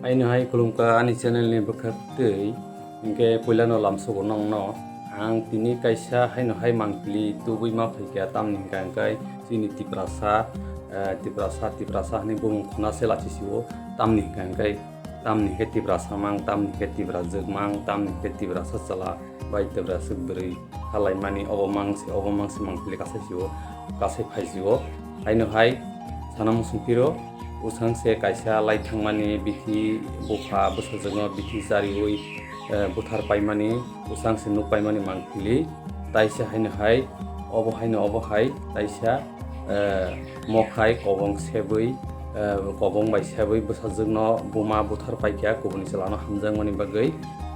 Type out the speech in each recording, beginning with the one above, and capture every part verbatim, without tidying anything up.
Haino hai khulumkha ani channel ni bwkhaktwi, hinkhe puilano lamsogo nongno. Ang tini kaisa haino hai mangpili tubui ma phaikha, tamni hinkha hinkhe chini Tiprasa, eh, Tiprasa, Tiprasa hinwi bumung khuna se lachi sio, tamni hinkha hinkhe, tamni hinkhe Tiprasa mang, tamni hinkhe Tiprajwk mang, tamni hinkhe Tiprasa chwla bai Tiprajwk bwrwi. Halaimani obo mangsi, obo mangsi mangpili kasai sio, kasai phai sio. Haino hai sana muchung phiro, usang se kaisa lai thangmani bithi bupha bwsajwkno bithi chariwi, eh, buthar paimani, usang se nuk paimani mangpili. Taisa haino hai, obo haino obo hai, taisa, eh, mokhai kobong sebwi, eh, kobong bai sebwi bwsajwkno buma buthar paikha kubuni chwlano hamjakmani bagwi.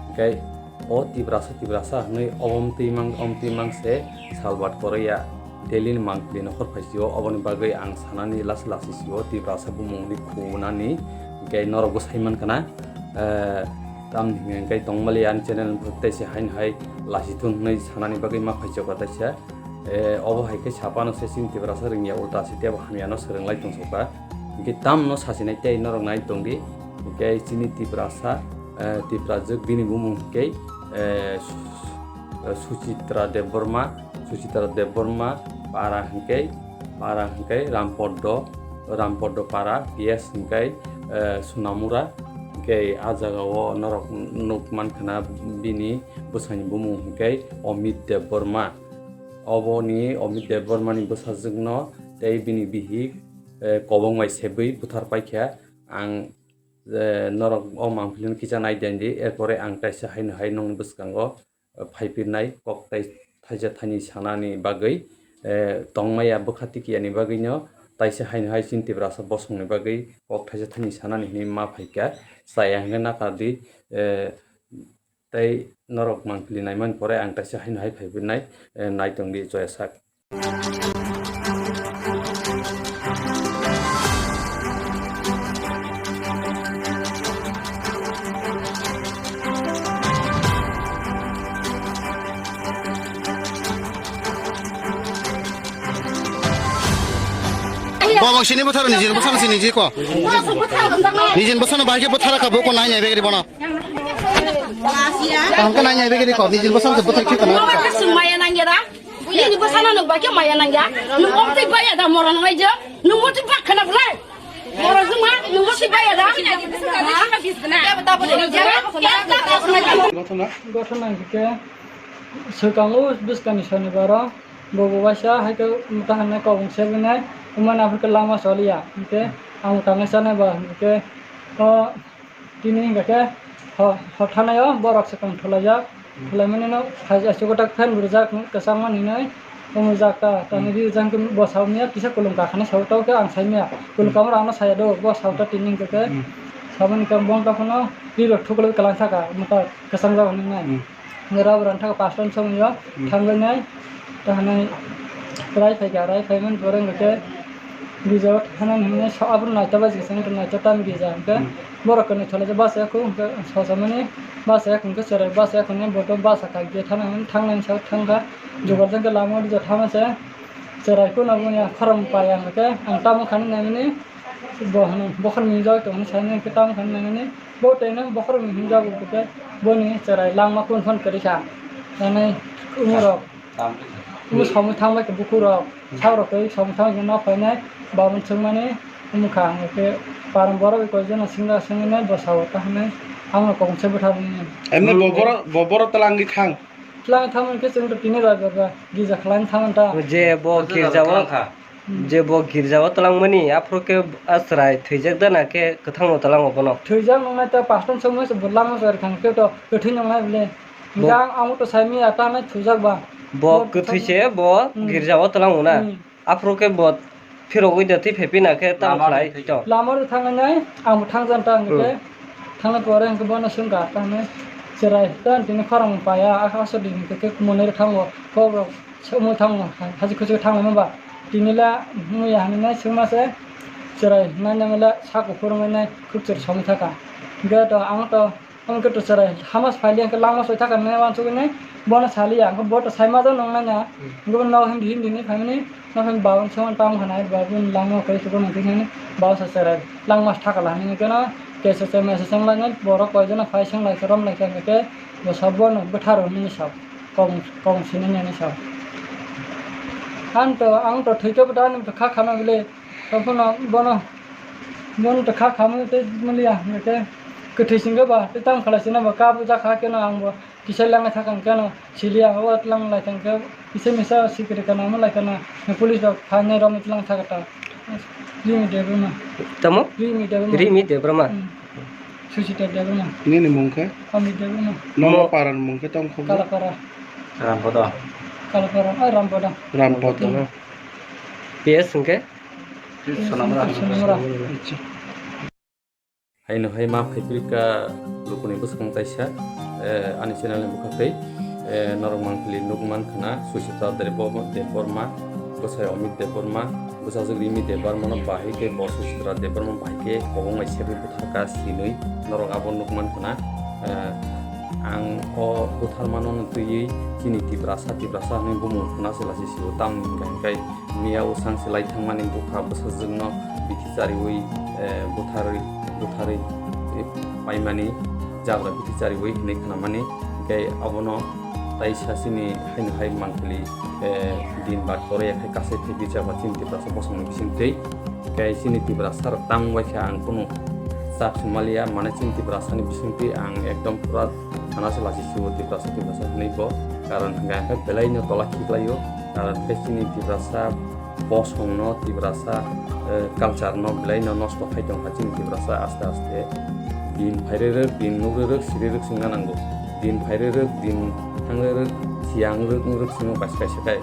Hinkhe o Tiprasa, Tiprasa hwnwi omtwi mang, omtwi mang se salbat koroya daily ni mangpili nokhor phai sio, oboni bagwi ang sanani lasi lasi sio, Tiprasa bumungni khunani, hinkhe norokbo saiman khana, eh, tamni hinkhe tongmali ani channel tei se haino hai lasi thun hwnwi sanani bagwi ma phai sio taisa, eh, obo hai khe sapano se chini Tiprasa rwngya ulta se tebo hamyano swrwnglai tongsoka. Hinkhe tamno sachinai tei norok nai tongdi. Hinkhe chini Tiprasa, eh, Tiprajwk bini bumung hinkhe, eh, Su-, eh, Suchitra Debbarma, Suchitra Debbarma para hinkhe, para hinkhe Rampoddo, Rampoddo para P S hinkhe, eh, Sunamura hinkhe ah jagao norok nuk mankhana bini bwsani bumung hinkhe Omit Debbarma. Oboni Omit Debbarmani bwsajwkno tei bini bihik, eh, kobong bai sebwi buthar paikha. Ang, eh, norok o mangpilino kisa nai di, erpore ang kaisa haino hai nongni bwskango, eh, phaipirnai kok tai thaisa thaini sanani bagwi, eh, tongmaya bwkha tikiyani bagwino taisa haino hai chini Tiprasa bosongni bagwi kok thaisa thaini sanani hinwi ma phaikha. Chaya hwnwi nakardi, eh, Tei norok mangpili naimani pore ang taisa haino hai phaibrwnai, eh, nai tongdi joya sak. Bobong sini butharo nijini bwsano sini jiko. Nijini bwsano bahai khe buthara kha buko nai nai begri bono. Kaham khe nai nai begri ko, nijini bwsano se buthar khe kana. Maya nangya da. Nini bwsano nuk bahai khe maya nangya. Nuk omtwi baya da mora nangya je. Nuk mutwi bak khana bulai. Mora juma nuk mutwi baya da. Ghotona hwnkhe swkango bwskangni sonibaro. Bo bo waisa hai khe mota hwnwi kobong sebinai, wngmani aphuru khe lama choliya, hinkhe ang tangnai chanai ba hinkhe o tini hinkhe ho-, hor thanaio borok swkang thulaijak, thulaimani no hai aswk tak fan rwjak kwchangma hinwi wngwi jak ta, tamni rijak khe bwsa wngya kisa kulung kakhani sao tei khe ang saimaya, kulung kamoro ano saya do, bo sao ta tini hinkhe khe saboni khe bongtha phano rirok thuklwi kwlang saka mota kwchangjak hinwi nai. Hwnwi rubber rang thaka pastor ni somoi o thangwi nai, ta hwnwi rai phai kha, rai phai mani pore hwnkhe gija o thanani hwnwi sa-, abono naitokbai se, naitokbai tam gija hwnkhe borok kwnwi thalaijak bachai ya kho hwnkhe sosamani bachai ya kho hwnkhe chwrai bachai ya kho hwnwi boto bachai kha gate thana hwnwi thangnani sa thang kha, jugar jang khe lama o rija thama se chwrai khe nabo ya khorang paya hwnkhe ang tamo kha nini naimani. Bo hwnwi bokhorok ni hinjak tongmani saimani hwnkhe tamo khe naimani bo tei nang bokhorok ni hinjak bo hwnkhe boni chwrai langma kung phan kwrwi kha. Nani umorok umo samwi thangbai khe bukhurok sakrok tei samwi thangbai khe nok phainai babun swngmani wngkha hwnkhe parang borok koi jana swngna swngwi nai bwsao ta hwnwi amo kobong se bwtharmani. Emni bo borok bo borok twlangwi thang. Twlang thangmani khe chwng tini rajak gija khlaina thangmani ta. Je bo girja o Je bo girja o twlangmani, aphuru khe a chwrai thwijak da na khe kwthangno twlango bono? Thwijak nongnai ta pastor songmani se bo langma chwrai thang khe to kwthwi nongnai bole. Bo- Hingke ang, ang to saimaya ta nai thwijak ba. Bo kwthwi se bo girja o twlango na? Hmm. Aphuru khe bo phirogwi da twi phaiphina khe tamo khlai to? Lama ro thangnai nai, ang bo thangjan ta hingke. Hmm. Thangna pore hingke bono swngkha ta hwnwi chwrai ta tini khorang paya, a, aswk di hingke khe monai ro thango, kok rok. Songwi thango, haji khusu thanglai maba. Tini la muya hinwi nai swngma se, chwrai nai nai la sak kuphur wngwi nai khuk chwrai songwi thaka. Hingke to ang to, ang khe to chwrai hama se phailiya hingke langma soi thaka hinwi uansugwi nai bono saliya, hingke bo to sai ma jak nang nai na. Hingke bo nok hindi hindi hinwi phaimani, nok hindi babun songwi tamo hinwi babun langma kwrwi se bono hinwi babo se chwrai langma se thaka la hinwi hingke no. K S S M, S S M lainai borok koijono phai seng lai khe rom lai khe, hwnkhe bwsa bono bwtharo nini sak, kong, kong sini nini sak. Ang to, ang to thwi khe bwtha nung to kha khana bile, tongphano bono, bono to kha khamwi tei mulia, hwnkhe kwthwi singkhe ba, tei tamo khalai sina ba, kabo jakha khe no ang bo kisa langa thakang khe no siliya, o tlang lai thang khe, kisa misa sikri kana mo lai kana, police rok phainai romwi tlang thaka ta. Rimi Debbarma. Tamo? Rimi Debbarma. Rimi Debbarma. Hmm. Susita Debbarma. Nini mung khe? Amit Debbarma. Nono Mo- paran mung khe tong kho? Kalapara. Rampodo. Kalapara, ai Rampodo. Rampodo. Hmm. P S hwnkhe? Sonamra. Sonamra. Acha. Haino hai ma phaiphirkha lukuni bwskang taisa, eh, ani channel ni bwkha tei, eh, norok mangpili nukman khna Susita Debbarma, Debbarma, bwsai Amit Debbarma, bwsajwk Rimi Debbarma no bahai khe bo Susita Debbarma bahai khe kobong bai sebwi bwtharkha sinwi norok abo nukman khna, eh, ang o bwtharmano no twiwi chini Tiprasa, Tiprasa hwnwi bumung khna se lasi sio tamni hwnkhe Miya usang se lai thangmani bupha bwsajwkno bithi chariwi, eh, butharwi, butharwi, eh, paimani jabra bithi chariwi hwnwi khnamani. Hwnkhe abono taisa chini haino hai mangpili, eh, din ba kore hai kasai thai bijaba chini Tiprasa bosongni bisingtwi. Hwnkhe chini Tiprasa rok tang bai kha ang kunu chak sumaliya, mane chini Tiprasani bisingtwi ang ekdom pura thana se lasi sibo Tiprasa, Tiprasa hwnwi bo. Karon hwnkhe belai no tola khiklaio. Karon khe chini Tiprasa bosong no, Tiprasa, eh, culture no belai no nosto khai tongkha chini Tiprasa aste aste. Din phairerek, din nukrerek, sirerek singna nango. Din phairerek, din thangrerek, siyangrek, ngrek singo kaisa kaisa khai.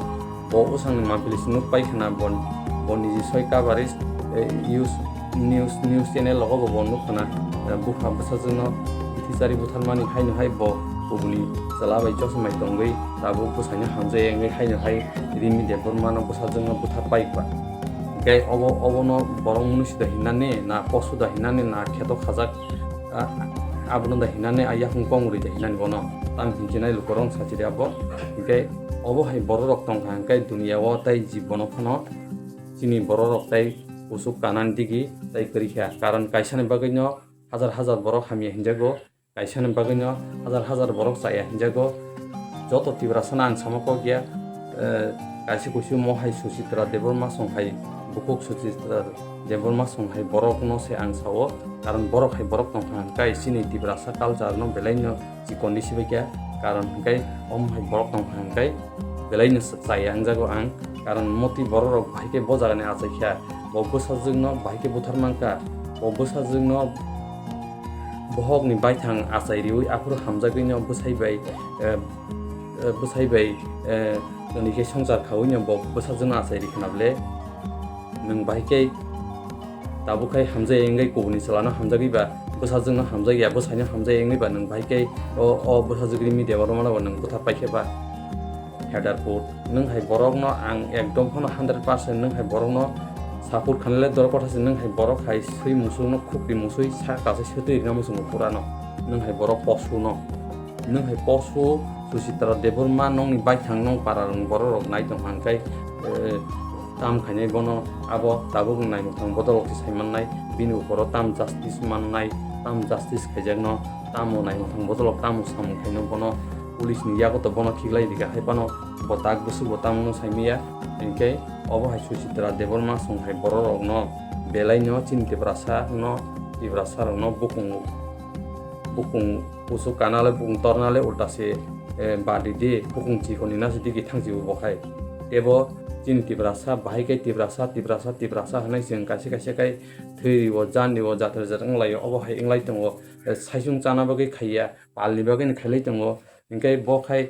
Bo usangni mapili sinuk pai khna bon, bo niji soi kabaris, eh, use news, news channel logo bo, bo nuk khna, eh, bupha bwsajwkno bithi chari butharmani haino hai bo kubuni chwla bai chosmai tongwi tabuk bwsaino hamjai wngwi haino hai Rimi Debbarmano bwsajwkno buthar pai kha. Hwnkhe obo, obono borok mwnwi sida hinnani na posu da hinnani na kheto khajak, a-, abono da hinnani a yakhung kongri da hinnani bono tam hinchinai lukurok sachiri abo. Hwnkhe obo hai bororok tongkha hwnkhe duniya o tei jibono phano chini bororok tei kuchuk kanani digi tei kwrwi kha. Karon kaisani bagwino hajar hajar borok hamya hinjago, kaisani bagwino hajar hajar borok chaya hinjago. Joto Tiprasano ang sama kok ya, eh, kaisa kuisu mo hai Suchitra Debbarma song hai bukhuk Suchitra Debbarma song hai borokno se ang sao, karon borok hai borok tongkha hwnkhe chini Tiprasa culture no belai no chikon di sibai kha, karon hwnkhe omo hai borok tongkha hwnkhe belai no chaya wngjago ang, karon moti borok rok bahai khe bo jaga ni achai kha, bo bwsajwk no bahai khe buthar mankha, bo bwsajwk no bohok ni baithang achai riwi aphuru hamjagwi no bwsai bai, eh, eh, bwsai bai, eh, toni khe songchar khawi no bo bwsajwk no achai ri khna bwle. Nwng bahai khe tabuk khai hamjai wngwi kubuni chwlano hamjagwi ba bwsajwkno hamjakya, bwsaino hamjai wngwi ba nwng bahai khe o, o bwsajwk Rimi Debbarmano bo nwng buthar paikhe ba. Header put, nwng hai borokno ang ekdom phano hundred percent nwng hai borokno support khanle dorkor thase, nwng hai borok hai swi musukno khukri musui sa kasai swtwi rina muchungo purano, nwng hai borok posuno. Nwng hai posu Suchitra Debbarma nokni baithang nong para rwng borok rok nai tong hwnkhe, eh, tam khainai bono abo tabuk naimwthang bodol rok se sai mannai, bini ukoro tam justice mannai, tam justice khaijakno, tamo naimwthang bodol rok tamo samung khaino bono police ni yago to bono khiklai rikha hai phano bo tak bwswk bo tamo no sai manya, hinkhe obo hai Suchitra Debbarma song hai borok rok no belai no chini Tiprasa no, Tiprasa rok no bukung bukung kuchuk kana le bukung torna le ulta se, eh, badi di, bukung chikon ni nasi digi thangchibo bo khai. Tebo chini Tiprasa, bahai khe Tiprasa, Tiprasa, Tiprasa hwnwi chwng kaisa kaisa khai thwi rio, jan rio, jater jater wng laio, obo hai wng lai tongo. Eh, saichung chana bagwi khaiya, palni bagwi no khailai tongo. Hinkhe bo khai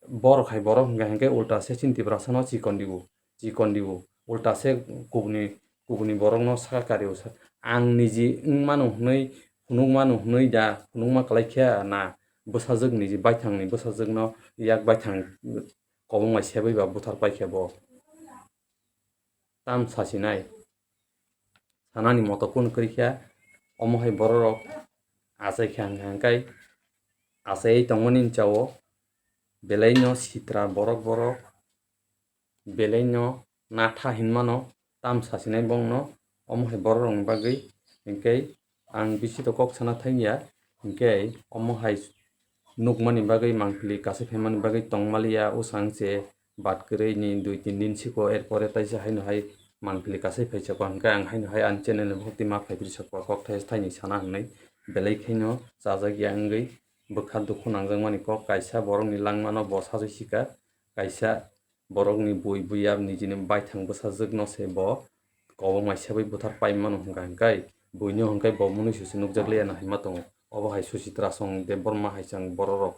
borok hai borok hwnkha hinkhe ulta se chini Tiprasa no chikon dibo. Chikon dibo, ulta se kubuni, kubuni borokno saka kario sa. Ang niji wng mano hwnwi, phunuk mano hwnwi da phunukma kwlai khe na, bwsajwk niji baithangni bwsajwkno yak baithang kobong bai sebwi ba buthar pai khe bo. Tam sasinai, sanani moto kunu kwrwi khe, omo hai bororok achai khe hwnkha hwnkhe achaiwi tongmani jao belaino sitra borok borok. Belai no natha hinmano tam sasinai bongno, omo hai borok rokni bagwi hinkhe Ang bisi to kok sana thangya, hinkhe omo hai nukmani bagwi mangpili kasai phaimani bagwi tongmaliya, usang se bat kwrwi ni dui tin din siko, erpore taisa haino hai mangpili kasai phaisakwa, hinkhe ang haino hai ani channel ni bhakti ma phaipri sakwa, kok thaisa thaini sana hinwi belai khaino chajakya wngwi bwkha dukhu nangjakmani kok. Kaisa borokni langmano bo sajwi sika, kaisa borokni bui buya nijini baithang bwsajwkno se bo kobongma sebwi buthar pai mano hwnka hinkai, buino hinkai bo mwnwi susi nukjakliya na hinma tongo. Obo hai Suchitra Song Debbarma hai chang bororok.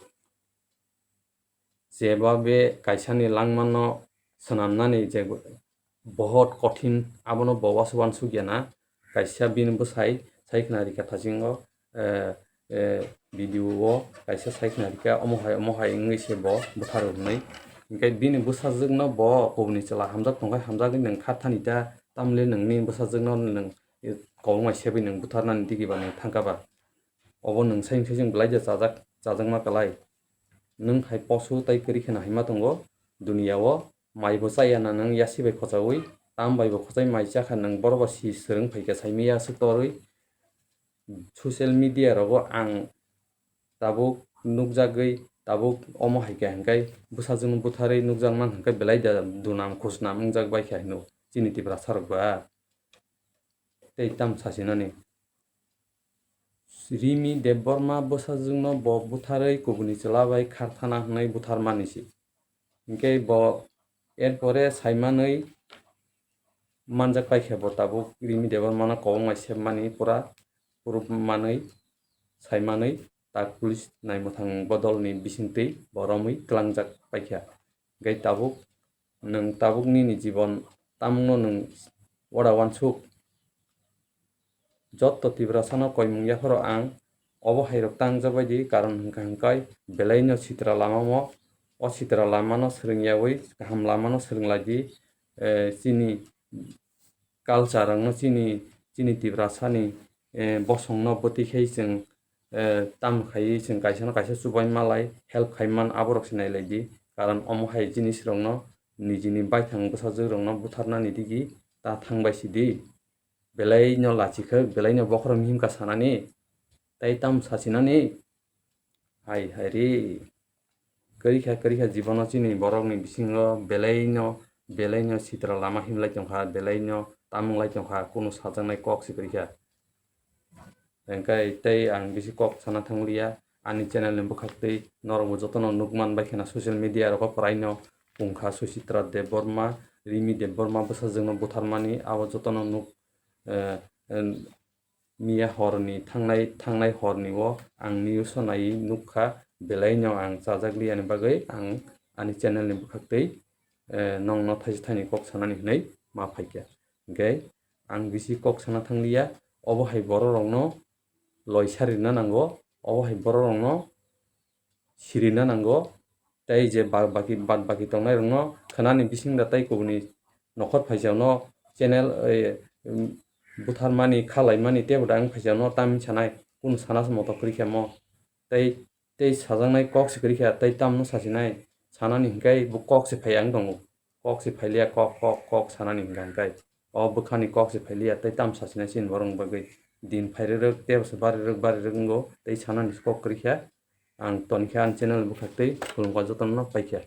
Jeba be kaisani langmano swnamnani je bohot kothin, abono bo uansuk uansukya na. Kaisa bini bwsai sai khna rikha thasingo, eh, eh, video o kaisa sai khna rikha, omo hai omo hai wngwi se bo butharo hwnwi. Hinkhe bini bwsajwkno bo kubuni chwla hamjak tongkhe hamjakgwi nwng kha thani ta, tamle nwngni bwsajwkno nwng, eh, kobongma sebwi nwng butharnani digiba nwng thangkha ba? Obo nwng sai wngse chwng belai ja chajak, chajakma kwlai. Nwng hai posu tai kwrwi kheno haima tongo duniya o, mai bo chaya na nwng yasi bai khochaui, tam bai bo khochai mai chakha nwng borok bo si swrwng phaikha saimaya aswk torwi. Social media rogo ang tabuk nukjagwi, tabuk omo hai khe hwnkhai bwsajwkno butharwi nukjakmang hwnkhai belai da dunam khusnam wngjak bai kha hino chini Tiprasa rok ba. Tei tam sasinani. Rimi Debbarma bwsajwkno bo butharwi kubuni chwla bai kharthana hwnwi butharmani se. Hinkhe bo erpore saimanwi manjak paikha bo tabuk Rimi Debbarmano kobongma sepmani pura proof manwi saimanwi tak police naimwthang bodolni bisingtwi bo romwi tlangjak paikha. Hinkhe tabuk nwng tabuk nini jibon tamungno nwng ora uansuk. Jotto Tiprasano koimung yapharo ang obo hairok tangjak bai di, karon hwnka hwnkhai belaino sitra lamamo, o sitra lamano swrwngyaui kaham lamano swrwnglaidi, eh, chini culture rokno chini, chini Tiprasani, eh, bosongno bwtwi khai chwng, eh, tamo khaiwi chwng kaisano kaisa chubai malai help khaiman aborok se nailaidi, karon omo hai jinisrokno nijini baithang bwsajwkrokno butharnani digi ta thangbai sidi. Belaino lachikhwk, belaino bokhorok himkha sanani, tei tamo sachinani? Hai, hai ri. Kwrwikha, kwrwikha jibono chini borokni bisingo belaino, belaino sitra lama himlai tongkha, belaino tamung lai tongkha, kunu sajaknai kok se kwrwikha. Hwnkhe tei ang bisi kok sana thangliya, ani channel ni bwkhaktwi norokbo jotono nukman bai kheno social media rogo kwraino pungkha Suchitra Debbarma, Rimi Debbarma bwsajwkno butharmani, abo jotono nuk, eh, eh, miya horni thangnai, thangnai horni o ang news o naiwi nukha, belaino ang chajakliya ni bagwi ang ani channel ni bwkhaktwi, eh, nongno thaisa thaini kok sanani hwnwi ma phaikha. Hinkhe ang bisi kok sana thangliya, obo hai bororokno loisa rina nango, obo hai bororokno sirina nango, tei je ba-, baki, bad baki tongnai rokno khwnani bising da tei kubuni nokhor phaijakno channel, eh, um, butharmani, khalaimani, tei bo da wng phaijakno tamni sanai, kunu sana se moto kwrwi kha mo. Tei, tei sajaknai kok se kwrwi kha, tei tamno sasinai, sanani hinkhe bo kok se phai ang tongo. Kok se phailiya, kok, kok, kok sanani hwnka hwnkhe. O bwkhani kok se phailiya, tei tam sasinai chini borok bagwi. Din phai rwrwk, tei bwsa bari rwrwk, bari rwrwk wngo, tei sanani kok kwrwi kha. Ang toni khe ani channel bwkhaktwi khulumkha jotono paikha.